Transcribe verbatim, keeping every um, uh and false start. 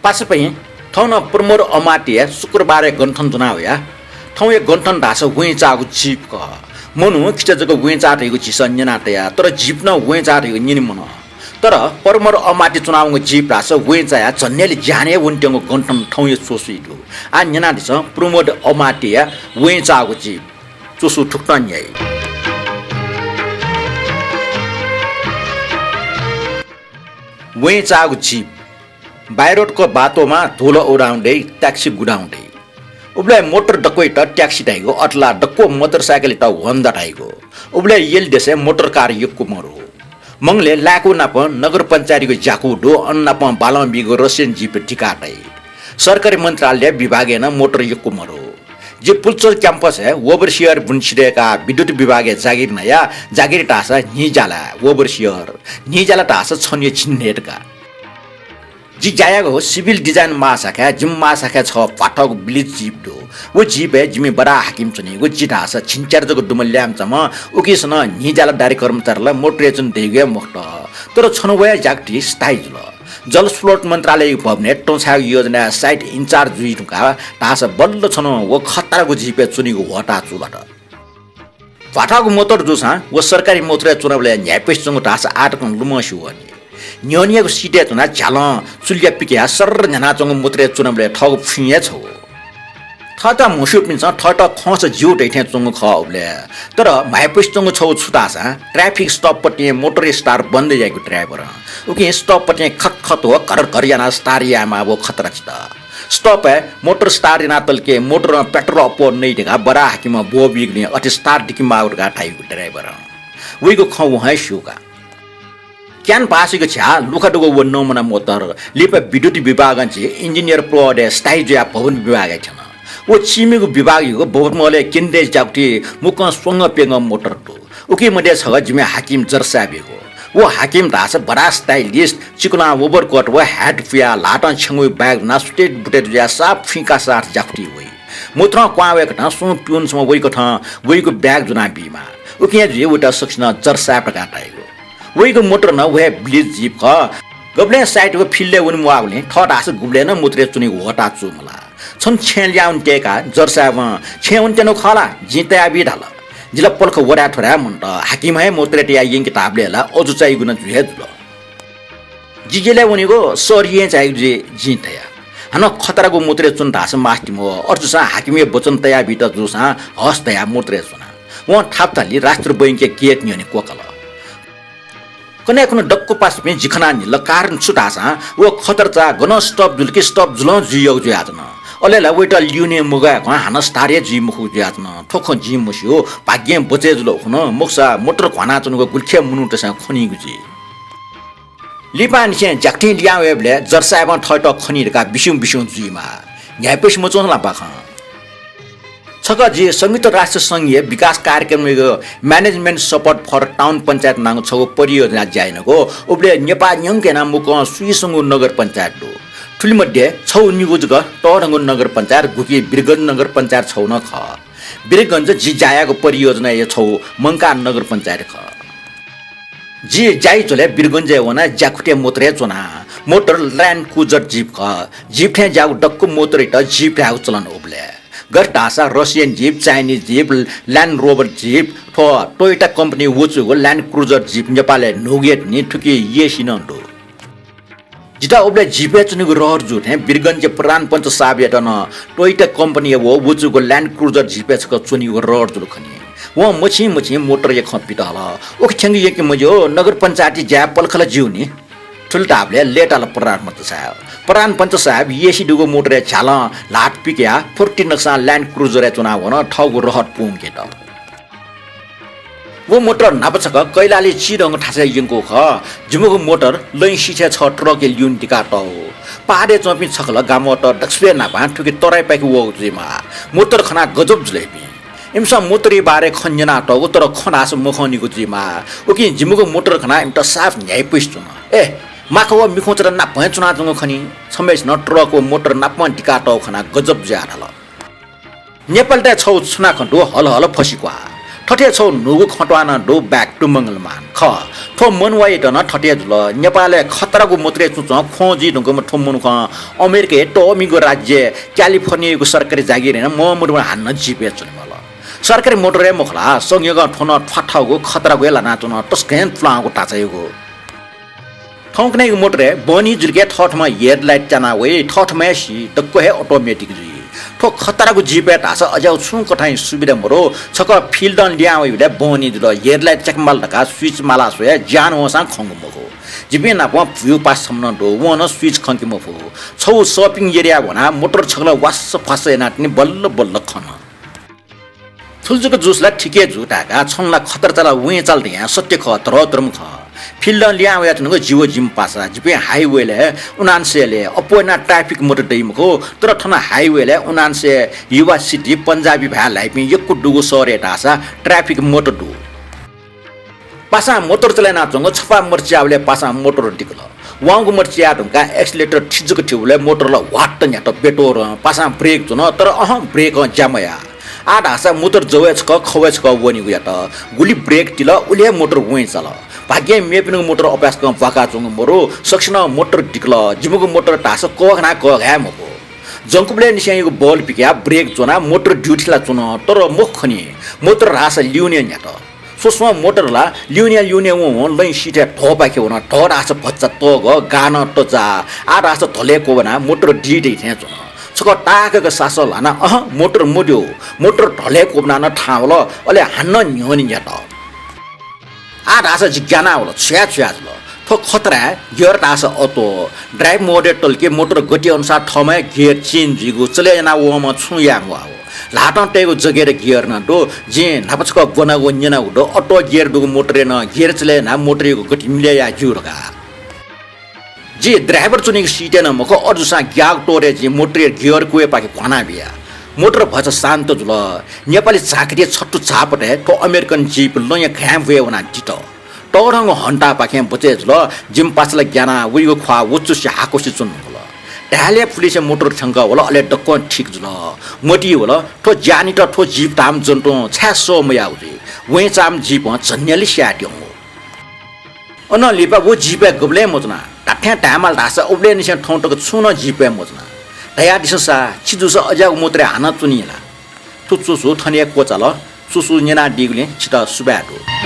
पासापिं, थौं नं प्रमोद अमात्यया शुक्रबारया गन्थन ज्वना वया। थौंया गन्थन धाःसा वँय् चाःगु जीप खः। मनू खिचा जक वँय् चाः धइगु झीसं न्यना तया, तर जीप नं वँय् चाः धइगु न्यने मन। तर प्रमोद अमात्य च्वनावंगु जीप धाःसा वँय् चायाः झन्यालि ज्यानय् वनेत्यंगु गन्थन थौंया च्वसुइ दु। आः न्यनादिसँ प्रमोद अमात्यया वँय् चाःगु जीप। च्वसु थुकथं न्याइ। वँय् चाःगु जीप। बायरोडको बाटोमा धुलो उडाउँ दइ, ट्याक्सी गुडाउँ दइ। उबलय् मोटर दक्वयात ट्याक्सी धाइगु, अथे ला दक्व मोटरसाइकलयात होन्डा धाइगु। उबलय् यल देशय् मोटर कार यक्व मरु। मंगलय् लाय्कू नाप नगर पञ्चायतयागु ज्याकू दु, अन नाप बालं बीगु रसियन जीप दिका तइ। सरकारी मन्त्रालय विभागय् नं मोटर यक्व मरु। जि पुल्चोल क्याम्पसय् overseer बुने सिधय्काः विद्युत विभागय् जागिर नया। जागिर धाःसा न्हिज्याला overseer, न्हिज्याला धाःसा छन्हुया झिंन्हय् धकाः। जि ज्या याःगु civil design महाशाखाय्, जिमि महाशाखाय् छगू भ्वाथःगु village जीप दु। व जीपय् जिमि बडा हाकिम च्वनीगु, जि धाःसा झिंच्यादँ जक दुम्ह ल्याय्म्ह चाम्ह, उकिसं नं न्हिज्याला दारी कर्मचारीत ला मोटरय् च्वने दइगु हे मखुत। तर छन्हु वया ज्याकुथि स्थायी जुल। जलस्रोत मन्त्रालयया भवनय् तं छायेगु योजनाया site in-charge जुइ धुंकाः धाःसा बल्ल छन्हु व खतरागु जीपय् च्वनीगु ह्वःताः चूलात। भ्वाथःगु मोटर जूसां व सरकारी मोटरय् च्वनाबलय् न्ह्याइपुसे च्वंगु धाःसा आः तकं लुमंसे वःनि। न्ह्यःनियागु सिटय् च्वनाः झ्यालं चुलिया पिकयाः सर्र न्ह्यानाच्वंगु मोटरय् च्वनाबलय् थःगु फुइँ हे छगू। थःत म्हस्यूपिन्सं थःत खंसा ज्यू धइथें च्वंगु खः उबलय्। तर म्हाइपुसे च्वंगु छगू छु धाःसा traffic stop पतिं मोटरया start बन्द याइगु ड्राइभरं। उकिं stop पतिं खत खत व घर घर यानाः start यायेमाः व खतरा चित। Stop-य् मोटर start यानातल कि मोटरं petrol अप्वः नइ धकाः बडा हाकिमं ब्वःबीगुलिं अथे start दिकेमाःगु धकाः धाइगु ड्राइभरं। वइगु खँ वं हे स्यू का। क्यानभासयागु झ्याः लुखा दुगु व नमुना मोटर लिपा विद्युत विभागं झी engineer प्रवधय् स्थायी जुयाः भवन विभागय् थ्यन। व चीमिगु विभागयागु भवन महलय् केन्द्रीय ज्याकुथि मुक्कं स्वंगः प्यंगः मोटर दु। उकी मध्ये छगः जिमि हाकिम जरसाहेबयागु। व हाकिम धाःसा बडा stylist, चिकुलां overcoat व hat पुयाः ल्हातं छ्यंगुइ bag ज्वनाः सुते बुते जुयाः साफ फुइँका साथ ज्याकुथि वइ। मोटरं क्वहां वय्कथं स्वम्ह पिउन छम्ह वइकथं वइगु bag ज्वनाबीमाः। उकिं हे जुइ वइत सकसिनं जरसाहेब धकाः धाइगु। वइगु मोटर नं व हे village जीप खः। गबलें site व field-य् वने म्वाःगुलिं थः धाःसा गुबलें नं मोटरय् च्वनीगु ह्वःताः चूमला। छन्हु छेँय् लिहां वने तय्काः जरसाहेबं छेँय् वने त्यनागु खः ला, जिं तयाबी धाल। जि ला पलख वधाय् थ्वधाय् मन्त, हाकिमं हे मोटरय् तयाः यंके धाःबलय् ला अजू चाइगु नं जुइ हे जुल। जि जेलय् वनेगु सर येँ चाइगु जुइ जिं तया। हानं खतरागु मोटरय् च्वन धाःसा मास्ति मवः, अथे जूसां हाकिमया वचन तयाबीत जूसां हस् धयाः मोटरय् च्वना। वं थापाथालि राष्ट्र बैंकया gate न्ह्यःने क्वकल। कन्हय् खुन्हु दक्व पासापिं जि खनाः न्हिल, कारण छु धाःसां व खतरा चाः गनं stop जुल कि stop जुलं जुइयःगु जुयाच्वन। अले ला वइत लिउने मगाय्कं हानं start हे जुइ मखुगु जुयाच्वन। थ्व खँ जिं मस्यू, भाग्यं बचय् जुल उखुन्हु, मखुसा मोटर घ्वानाच्वनागु गुलिखे मनूतय्सं खनीगु जुइ। लिपांनिसें ज्याकुथिं लिहां वयेबलय् जरसाहेबं थःत खनी धकाः बिस्युं बिस्युं जुइमाः। न्ह्याइपुसे मच्वं ला बाखं। छकः जि संयुक्त राष्ट्र संघया विकास कार्यक्रमयागु Management Support for Town Panchayat नांगु छगू परियोजनाय् ज्या यानागु। उबलय् नेपाः न्यंक यानाः मुक्कं स्वीसंगू नगर पञ्चायत दु। थुलि मध्ये छगू निगू जक तःधंगु नगर पञ्चायत, गुकी वीरगञ्ज नगर पञ्चायत छगू नं खः। वीरगञ्ज जि ज्या याःगु परियोजनाया छगू मंकाः नगर पञ्चायत खः। जि ज्या याइ झ्वलय् वीरगञ्जय् वनाः ज्याकुथिया मोटरय् च्वना। मोटर Land Cruiser जीप खः। जीप थें ज्याःगु दक्व मोटरयात जीप धायेगु चलन उबलय्। गथे धाःसा Russian jeep, Chinese jeep, Land Rover jeep, थ्व Toyota कम्पनी वचूगु Land Cruiser जीप नेपालय् न्हूगु हे तिनि, थुकी येँसि नं दु। जितः उबलय् जीपय् च्वनेगु रहर जू थें वीरगञ्जया प्रधान पञ्च साहबयात नं Toyota कम्पनीया व वचूगु Land Cruiser जीपय् छकः च्वनेगु रहर जुल खनी। वं मछिं मछिं मोटरया खँ पित हल। उखे थ्यंक यंके मज्यू, नगर पञ्चायतया ज्याय् पलख ला ज्यू नि। थुलि धाःबलय् लय्ताल प्रधान पञ्च साहब। प्रधान पञ्च साहब येँसि दुगु मोटरय् झ्यालं ल्हात पिकयाः फुर्ति नकसां Land Cruiser-य् च्वनाः वन, थःगु रहर पूवंकेत। व मोटर न्हापा छकः कैलाली चिधंगु थासय् यंकूगु खः। जिमिगु मोटर लँय् सिथय् छगः ट्रकय् लिउने दिकातःगु। पहाडय् च्वंपिं छकः ला गामत दक्वसिबय् न्हापां थुकी तराईपाखे वःगु जुइमाः। मोटर खनाः गजब जुल इपिं। इमिसं मोटरया बारे खँ न्यनातःगु, तर खँ धाःसा मखंनिगु जुइमाः। उकिं जिमिगु मोटर खनाः इमित साफ न्ह्याइपुसे च्वन। ए, माखा व मिखुंचा नापं हे च्वनाच्वंगु खनी। छम्हय्सिनं ट्रक व मोटर नापं दिकातःगु खनाः गजब जुयाः धाल। नेपालय् छगू छुना खँ दु, हलहल फसिक्वाः। थथे छौ न्हूगु खँ त्वाः नं दु, back to मंगलमान। खः, थ्व मनूयात नं थथे जुल। नेपालय् खतरागु मोटरय् च्वंच्वं ख्वं जुइ धुंकूम्ह थ्व मनुखं अमेरिकाय् तःमिगु राज्य क्यालिफोर्नियायागु सरकारी जागिरय् नं मं मदुम्ह हानं जीपय् च्वनेमाल। सरकारी मोटरय् मखु ला, संयोगं थ्व नं थ्वाथःगु खतरागु हे लानाच्वन, तसकं हे तुलांगु धाचायागु। थौंकन्हय्‌गु मोटरय् बहनी जुलिके थःथम्हं headlight त्याना वइ, थःथम्हं हे सी, दक्व हे automatic जुइ। थ्व खतरागु जीपय् धाःसा अज्याःगु छुं कथंया सुविधा मरु, छकः field-ं लिहां वइबलय् बहनी जुल, headlight च्याकेमाल धकाः switch माला स्वयाः ज्यान वंसां खंगु मखु। जिपिं नाप भुयु पास छम्ह नं दु, वं नं switch खंके मफु। छौ shopping area वनाः मोटर छकलं वास्स फ्वास्स यानाः तिनि बल्ल बल्ल खन। थुलि जक जूसा ला ठीक हे जू धाय्‌का, छन्हु ला खतरा चाल वँय् चाल धयां सत्य खः, धरोधर्म खः। Field-ं लिहां वयाच्वनागु जि व जिमि पासा। जिपिं highway-लय् उनान्सय् लय्, अप्वः यानाः traffic मोटर दइ मखु, तर थन highway-लय् उनान्सय् युवा सिटी पन्जाबी भाय् ल्हाइपिं यक्व दुगु शहरय् धाःसा traffic मोटर दु। पासां मोटर चले यानाच्वंगु छपा मोटर च्याःबलय् पासां मोटर दिकल। वाउँगु मोटर च्याये धुंकाः accelerator थिजक थिबलय् मोटर ला ह्वात्त न्ह्यात बेतोरं। पासां brake ज्वन, तर अहं, brake-ं ज्या मयाः। आः धाःसा मोटर जवय् छकः खवय् छकः वनीगु यात। गुलि brake तिल, उलि हे मोटर वँय् चाल। भाग्यं मेपिनिगु मोटर अपाय्‌सकं ब्वाकाच्वंगु मरु, सकसिनं मोटर दिकल। जिमिगु मोटर धाःसा कःघाना कःघाये मखु। जंकुबलय् निसेंयागु बल पिकयाः brake ज्वनाः मोटर ड्युथि ला च्वन, तर मखु खनी, मोटर धाःसा ल्यूने न्ह्यात। स्वस्वं मोटर ला ल्यूने ल्यूने वं वं लँय् सिथय् धःपाखे वन। धः धाःसा भचा तःगः, गाः नं तजाः। आः धाःसा धलय् क्वब्वानाः मोटर दी दइ थें च्वन। छकः ताःहाकःगु सासः ल्हानाः, अहँ, मोटर मद्यू। मोटर धलय् क्वब्वानाः नं थाहां वल, अले हानं न्ह्यःने न्ह्यात। आः धाःसा जि ग्याना वल, छु याये छु याये जुल। थ्व खतराय् gear धाःसा अतो, drive mode-य् तल कि मोटर गति अनुसार थःम्हं हे gear change जुइगु, चले याना वःम्हं छुं याये म्वाः। ल्हातं तयेगु जगय् gear नं दु। जिं न्हापा छकः ब्वनागु न्यनागु दु, अतो gear दुगु मोटरय् नं gear चले यानाः मोटरयागु गति मिले याये ज्यू धकाः। जि driver च्वनीगु seat-य् नं मखु, अथे जूसां ग्याःगु तोरय् जिं मोटरया gear कुय्‌पाखे घ्वाना बिया। मोटर भचा शान्त जुल। नेपाली झाँक्रीया छत्तु झापतय् थ्व American जीप लँया घाँय् ब्वये वनाः दित। तःधंगु हन्तापाखें बचय् जुल। जिमि पासा ला ग्यानाः वइगु ख्वाः वचुसे हाकुसे च्वंगु दु। धाय्‌लय् पुलिसं मोटर थ्यंकः वल, अले दक्वं ठीक जुल। मतिइ वल, थ्व ज्यानित थ्व जीप धाःम्ह जन्तुं छाय् सः मयाः जुइ। वँय् चाःम्ह जीपं झन्यालि स्यायेत्यंगु। अनं लिपा व जीपय् गबलें मच्वना। धात्थें धायेमाल धाःसा उबलय्‌निसें थौं तक छुं नं जीपय् मच्वना। धयादिसँ सा, छि जूसा अज्याःगु मोटरय् हानं च्वनी ला? थ्व च्वसु थन हे क्वचाल। च्वसु न्यनादीगुलिं छितः सुभाय् दु।